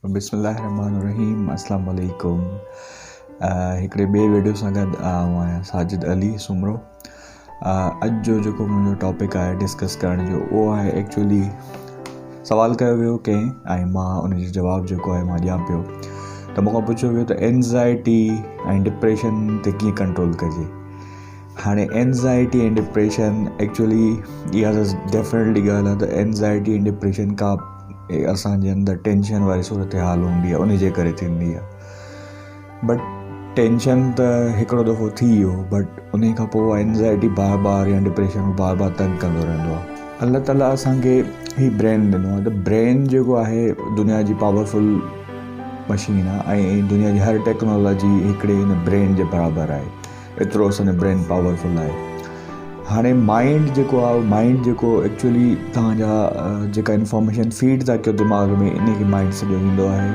بسم الله الرحمن الرحيم السلام عليڪم هڪڙي ٻئي ويڊيو سان گڏ آئون آهيان ساجد علي سومرو. اڄ جو جيڪو منهنجو ٽاپڪ آهي ڊسڪس ڪرڻ جو اهو آهي ايڪچولي سوال ڪيو ويو ڪنهن ۽ مان ان جو جواب جيڪو آهي مان ڏيان پيو ته مون کان پڇيو ويو ته اينزائٽي ۽ ڊپريشن تي ڪيئن ڪنٽرول ڪجي. هاڻي اينزائٽي ۽ ڊپريشن ايڪچولي اها ته ڊيفنيٽلي ڳالهه آهي ته اينزائٽي ۽ ڊپريشن ڪا اسانجي اندر ٽينشن واري صورتحال هوندي آهي ان جي ڪري ٿيندي آهي. بٽ ٽينشن ته هڪڙو دفعو ٿي ويو بٽ ان کان پوء اينزائٽي بار بار يا ڊپريشن بار بار تنگ ڪندو رهندو آهي. الله تعاليٰ اسانکي هي برين ڏنو آهي ته برين جيڪو آهي دنيا جي پاورفل مشين آهي ۽ دنيا جي هر ٽيڪنالاجي هڪڙي هن برين جي برابر آهي. ايترو اسان جو برين پاورفل آهي. هاڻي مائنڊ جيڪو آهي مائنڊ جيڪو ايڪچولي توهان جا جيڪا انفارميشن فيڊ ٿا ڪيو دماغ ۾ ان کي مائنڊ سڏيو ويندو آهي.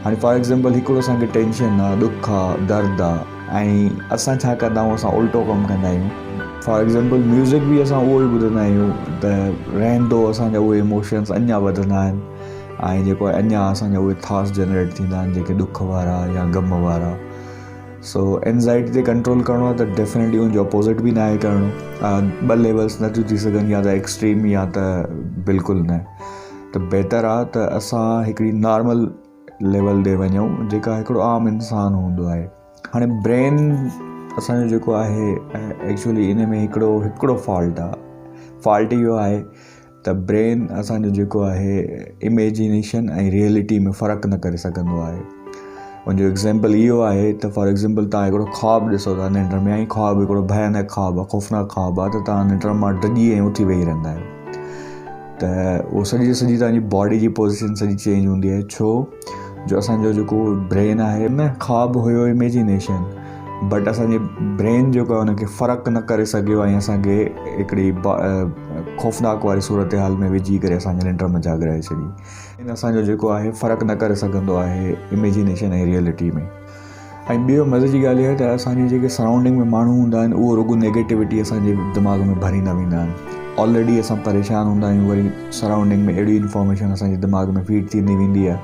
هاڻي فار ايگزامپل هڪڙو اسان کي ٽينشن آهي ڏک آهي درد آهي ۽ اسان ڇا ڪندا آهيون اسان الٽو ڪم ڪندا آهيون. فار ايگزامپل ميوزڪ به اسان اهو ئي ٻڌندا آهيون ته رهندو اسان جا اهي ايموشنس اڃا وڌندا آهن ۽ جيڪو آهي اڃا اسان جا اهي ٿاٽس جنريٽ ٿيندا آهن جيڪي ڏک وارا يا غم وارا. سو اينزائٽي تي ڪنٽرول ڪرڻو آهي ته ڊيفنيٽلي ان جو اپوزٽ به ناهي ڪرڻو. ٻه ليولس نٿيون ٿي سگهن يا ته ايڪسٽريم يا ته بلڪل نه. ته بهتر آهي ته اسان هڪڙي نارمل ليول ڏي وڃون جيڪا هڪڙو عام انسان هوندو آهي. هاڻي برين اسانجو جيڪو آهي ايڪچولي ان ۾ هڪڙو فالٽ آهي. فالٽ اهو آهي ته برين اسان جو جيڪو آهي اميجينيشن ۽ ريئلٽي ۾ فرق نه ڪري سگهندو آهي. ان جو ايگزامپل اهو آهي ته فار ايگزامپل توهان هڪڙو خواب ڏسو ٿا ننڊ ۾ ۽ خواب هڪڙو ڀيانڪ خواب آهي خوفناڪ خواب آهي ته توهان ننڊ مان ڊڄي ۽ اٿي ويهي رهندا آهيو ته اهو سڄي سڄي توهان جي باڊي جي پوزيشن سڄي چينج هوندي آهي. ڇو جو اسان جو جيڪو برين آهي نه خواب هيو اميجينيشن بٽ اسان جي برين جيڪو آهي ان کي فرق نه ڪري سگهيو ۽ اسان کي هڪڙي خوفناڪ واري صورتحال ۾ وجهي ڪري اسان کي ننڊ ۾ جاڳرائي ڇڏي. ان اسان جو جيڪو آهي فرق نه ڪري سگهندو آهي اميجينيشن ۽ ريئلٽي ۾. ۽ ٻيو مزي جي ڳالهه اها آهي ته اسان جي جيڪي سرائونڊنگ ۾ ماڻهو هوندا آهن اهو رڳو نيگيٽوٽي اسان جي دماغ ۾ ڀريندا ويندا آهن. آلريڊي اسان پريشان هوندا آهيون وري سرائونڊنگ ۾ اهڙي انفارميشن اسان جي دماغ ۾ فيڊ ٿيندي ويندي آهي.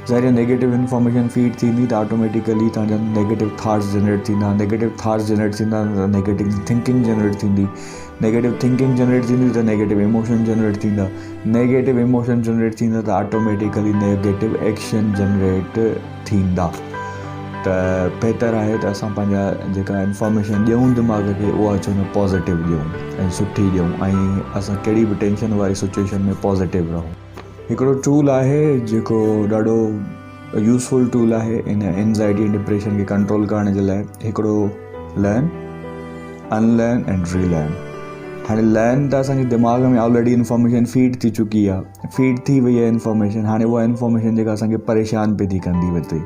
ظاهر آهي نيگيٽو انفارميشن فيڊ ٿيندي ته آٽوميٽيڪلي توهان جا نيگيٽو ٿاٽس جنريٽ ٿيندا، نيگيٽو ٿاٽس جنريٽ ٿيندا ته نيگيٽو ٿنڪنگ جنريٽ ٿيندي، نيگيٽو ٿنڪنگ جنريٽ ٿيندي ته نيگيٽو ايموشن جنريٽ ٿيندا، نيگيٽو ايموشن جنريٽ ٿيندا ته آٽوميٽيڪلي نيگيٽو ايڪشن جنريٽ ٿيندا. ته بهتر آهي ته اسان پنهنجا جيڪا انفارميشن ڏيون دماغ کي اها ڇو نه پازيٽو ڏيون ۽ سٺي ڏيون ۽ اسان ڪهڙي به ٽينشن واري سچويشن ۾ پازيٽو رهون. هڪڙو ٽول آهي جيڪو ڏاڍو يوزفل ٽول آهي ان اينزائٽي ۽ ڊپريشن کي ڪنٽرول ڪرڻ جي لاء. هڪڙو learn, unlearn and relearn. هاڻي لرن ته اسان جي دماغ ۾ آلريڊي انفارميشن فيڊ ٿي چڪي آهي، فيڊ ٿي وئي آهي انفارميشن. هاڻي اها انفارميشن جيڪا اسان کي پريشان پئي ٿي ڪندي وتي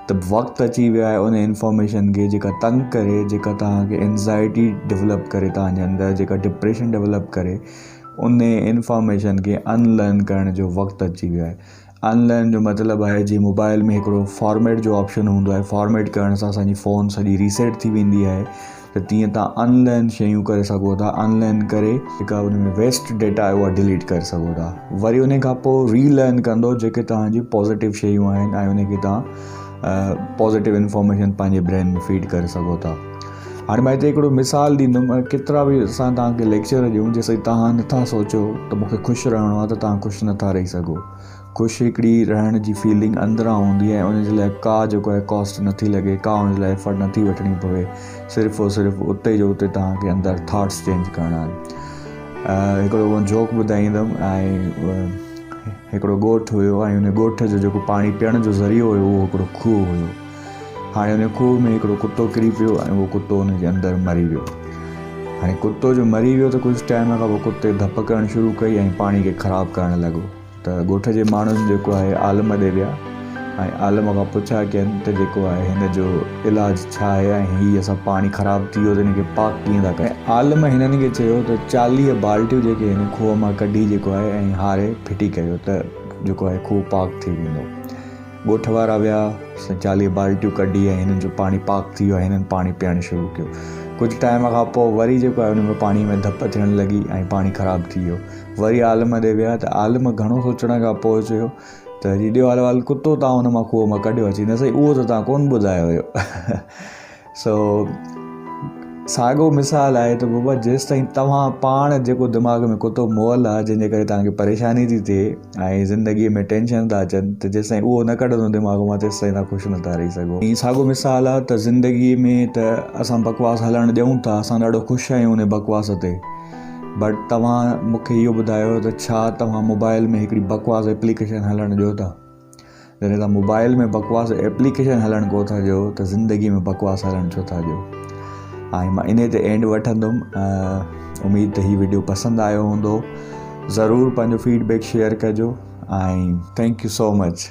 ته وقت اچي ويو آهي ان انفارميشن کي جيڪا تنگ ڪري، جيڪا توهان کي اينزائٽي ڊولپ ڪري توهان جي اندر، جيڪا ڊپريشن ڊولپ ڪري، ان انفارميشن کي ان لرن ڪرڻ جو وقت اچي ويو آهي. ان لرن جو مطلب آهي جيئن موبائل ۾ هڪڙو فارميٽ جو آپشن هوندو آهي، فارميٽ ڪرڻ سان اسان جي فون سڄي ريسيٽ ٿي ويندي آهي ته تيئن توهان ان لرن شيون ڪري سگهو ٿا. ان لرن ڪري جيڪا ان ۾ ويسٽ ڊيٽا آهي اها ڊليٽ ڪري سگهو ٿا. وري ان کان پوء ري لرن ڪندو جيڪي توهان جي پازيٽو شيون آهن ۽ ان کي توهان پازيٽو انفارميشن پنهنجي برين ۾ فيڊ ڪري سگهو ٿا. هاڻي مان هتي هڪڙو مثال ڏيندم. ڪيترا به اسان توهان کي ليڪچر ڏيون جيسين توهان نٿا سوچو ته مون کي خوش رهڻو آهي ته توهان خوش نٿا رهي سگهو. خوش هڪڙي رهڻ جي فيلنگ اندران هوندي آهي ان جي لاء ڪا جيڪو آهي ڪاسٽ نٿي لڳي، ڪا ان جي لاء ايفرٽ نٿي وٺڻي پوي، صرف اور صرف اتي جو اتي توهان کي اندر ٿاٽس چينج ڪرڻا آهن. هڪڙو جوڪ ٻڌائيندم ۽ هڪڙو ڳوٺ هيو ۽ ان ڳوٺ جو جيڪو پاڻي پيئڻ جو ذريعو هيو اهو هڪڙو کوهه هيو. هاڻي ان کوهه ۾ هڪڙو ڪتو ڪري پيو ۽ اهو ڪتو ان جي اندر مري ويو. هاڻي ڪتو جو مري ويو ته ڪجهه ٽائيم کان پوء ڪتي ڌپ ڪرڻ شروع ڪئي ۽ پاڻي کي خراب ڪرڻ لڳو ته ڳوٺ جي ماڻهن جيڪو آهي عالم ڏي ويا ۽ عالم کان پڇا ڪين ته جيڪو آهي هن جو علاج ڇا آهي ۽ هي اسان پاڻي خراب ٿي ويو ته هن کي پاڪ ڪيئن ٿا ڪريون. عالم هنن کي چيو ته 40 بالٽيون جيڪي هن کوهه مان ڪڍي جيڪو آهي ۽ هاري ڦٽي ڪيو ته جيڪو آهي کوهه پاڪ ٿي ويندو. ڳوٺ وارا ويا، 40 بالٽيون ڪڍي ۽ هنن جو پاڻي پاڪ ٿي ويو ۽ هنن پاڻي پيئڻ شروع ڪيو. ڪجهه ٽائيم کان پوء وري جيڪو آهي ان ۾ پاڻي ۾ ڌپ ٿيڻ لڳي ۽ پاڻي خراب ٿي ويو. وري عالم ڏي ويا ته عالم گهڻو سوچڻ کان پوء چيو ته جي ڏيو حال احوال ڪتو تان ان مان کوهه مان ڪڍيو اچي نه سائين اهو ته تان ڪون ٻڌايو هيو. سو ساڳو مثال آهي ته بابا جيستائين توهان پاڻ جيڪو دماغ ۾ ڪتو مئل آهي جنهن جي ڪري توهان کي پريشاني ٿي ٿئي ۽ زندگي ۾ ٽينشن ٿا اچن ته جيستائين اهو نه ڪڍندو دماغ مان تيستائين توهان خوش نٿا رهي سگهو. ۽ ساڳو مثال آهي ته زندگي ۾ ته اسان بڪواس هلڻ ڏيون ٿا اسان ڏاڍو خوش آهيون ان بڪواس تي بٽ توهان مون کي اهو ٻڌايو ته ڇا توهان موبائل ۾ هڪڙي بڪواس ايپليڪيشن هلڻ ڏيو ٿا؟ جڏهن توهان موبائل ۾ بڪواس ايپليڪيشن هلڻ ڪو ٿا ڏيو ته زندگي ۾ بڪواس هلڻ ڇو ٿا ڏيو. ۽ مان انهي تي اينڊ وٺندم. اميد ته هي وڊيو پسند آيو هوندو. ضرور پنهنجو فيڊ بيڪ شيئر ڪجو ۽ thank you so much.